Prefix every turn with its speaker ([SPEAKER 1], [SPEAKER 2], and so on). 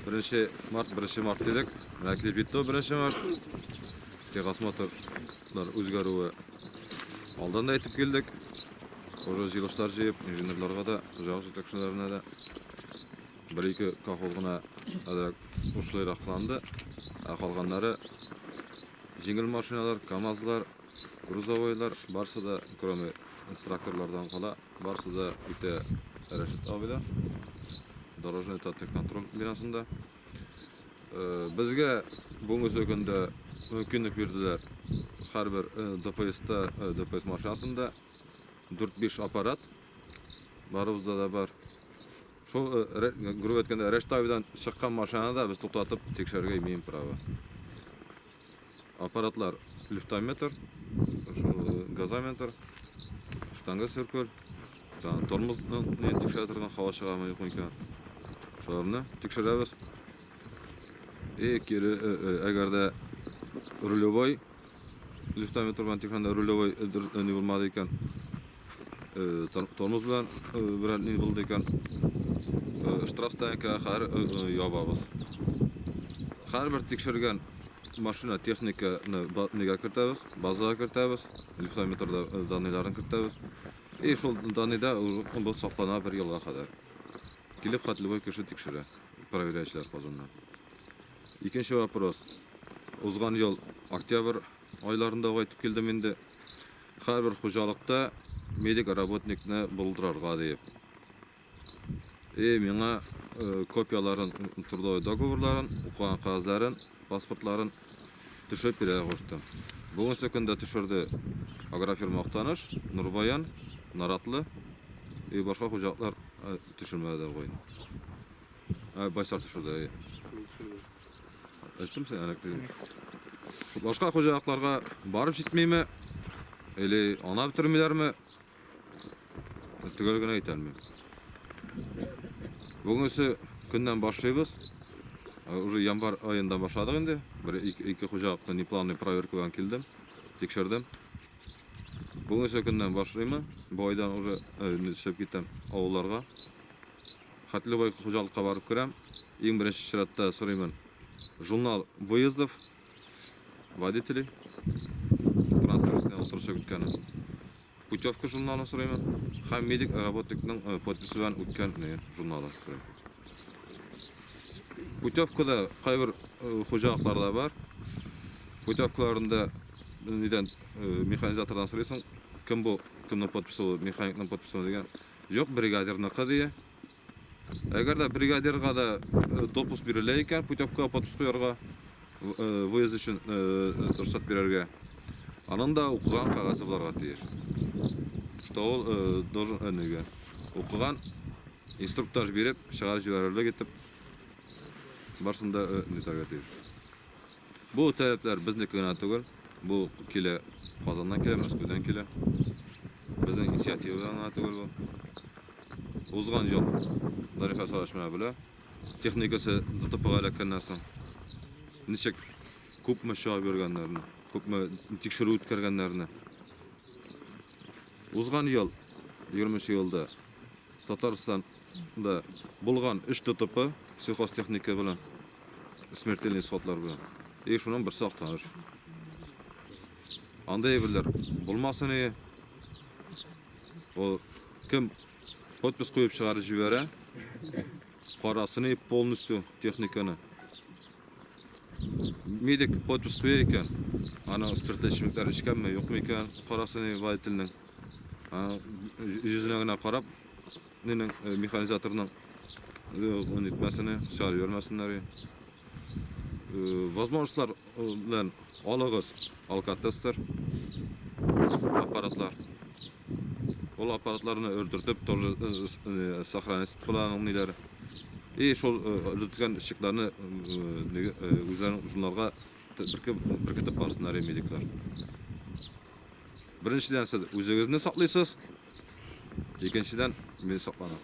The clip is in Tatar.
[SPEAKER 1] Беренче март, беренче март дидек. Менә килеп җитте ул беренче март. Техосмотрлар үзгәрүе алдан да әйтеп килдек. Уже җыелышлар җыеп, инженерларга да, хуҗалык җитәкчеләренә дә бер-ике колхоз гына әзрәк ушлыйрак кыланды. Ә калганнары җиңел машиналар, КАМАЗлар, грузовойлар, барсы да, кроме тракторлардан кала, Барысы да үтә Рәшит абыйда. Дорожный контроль бинасында. Безгә бүгенге көндә мөмкинлек бирделәр. Һәрбер ДПСта, ДПС машинасында 4-5 аппарат барыбызда да бар. Шул, грубо әйткәндә, Рәшит абыйдан чыккан машинаны да без туктатып тикшерергә имеем право. Аппаратлар люфтометр, шул газометр, штанга циркуль, тормозны тикшерә торган һава чыгамы юкмы икән. Шуларны тикшерәбез. И кире, әгәр дә рулевой люфтометр белән тикшергәндә рулевой ни булмады икән, тормоз белән берәр ни булды икән, штраф стоянкага кадәр ябабыз. Һәрбер тикшергән машина техниканы нигә кертәбез, базага кертәбез, люфтометрда данныйларын кертәбез. И шул данныйда бу саклана бер елга кадәр. Килеп хат любой кеше тикшерә, проверяющийлар Казаннан. Икенче вопрос. Узган ел октябрь айларында ук әйтеп килдем инде. Һәрбер хуҗалыкта медик работникны булдырырга диеп. И миңа копияларын, трудовой договорларын, укыган кәгазьләрен, паспортларын төшереп бирергә куштым. Бүгенге көндә төшерде агрофирма Актаныш, Нурбаян, Наратлы и башка хуҗалыклар төшермәде дә куйды. Байсар төшерде. Әйттем син, әнәк дидем. Башка хуҗалыкларга барып җитмиме? Или ана бетермиләрме? Төгәл генә әйтә алмыйм. Бүгенге көннән башлыйбыз. Уже январь аенда башладык инде. Бер ике хуҗалыкны непланный проверка белән килдем, тикшердем. Бүгенге көннән башлыймын. Бу айдан уже төшеп китәм авылларга. Хәтле бай хуҗалыкка барып керәм. Иң беренче чиратта сорыймын. Журнал выездов водителей. Транспорт өстенә утыручы үткән. Путевка журналын сорыймын. Һәм медик работникның подписи белән үткән журналы сорыйм. Путевкада кайбер хуҗалыкларда бар. Путевкаларында нидән механизатордан сорыйсың, кем бу, кемнең подписи бу, механикның подписи дигән. Юк, бригадирныкы дие. Әгәр дә бригадирга да допуск бирелә икән, путевкага подпись куярга, выезд өчен рөхсәт бирергә, аның да укыган кәгазе булырга тиеш. Что ул должен нигә укыган инструктаж биреп, чыгарып җибәрерлек итеп барсын да нитәргә тиеш. Бу таләпләр безнеке генә түгел. Бу килә Казаннан килә, Мәскәүдән килә. Безнең инициатива белән генә түгел бу. Узган ел Дарифа Сараш менә белә. Техникасы ДТПга эләккәннән соң ничек күпме чыгып йөргәннәрне, күпме тикшерү үткәргәннәрне. Узган ел, 20 елда Татарстанда булган 3 ДТП сельхозтехника белән смертельный исходлар белән. И шуның берсе Актаныш. Андай әйберләр булмасын и. Ул кем подпись куеп чыгарып җибәрә, карасын и полностью техниканы. Медик подпись куя икән, аның спиртлы эчемлекләр эчкәнме, юкмы икән, карасын и водительнең. Йөзенә генә карап, нинең механизаторның нитмәсен, чыгарып йөрмәсеннәр. Возможностьлар белән алыгыз алкотестер аппаратлар. Ул аппаратларны өрдертеп тоже сохранять була аның ниләре. И шул өрдертелгән чекларны үзләренең журналга беркетеп барсыннар медиклар. Беренчедән, сез үзегезне саклыйсыз, икенчедән, мин сакланам.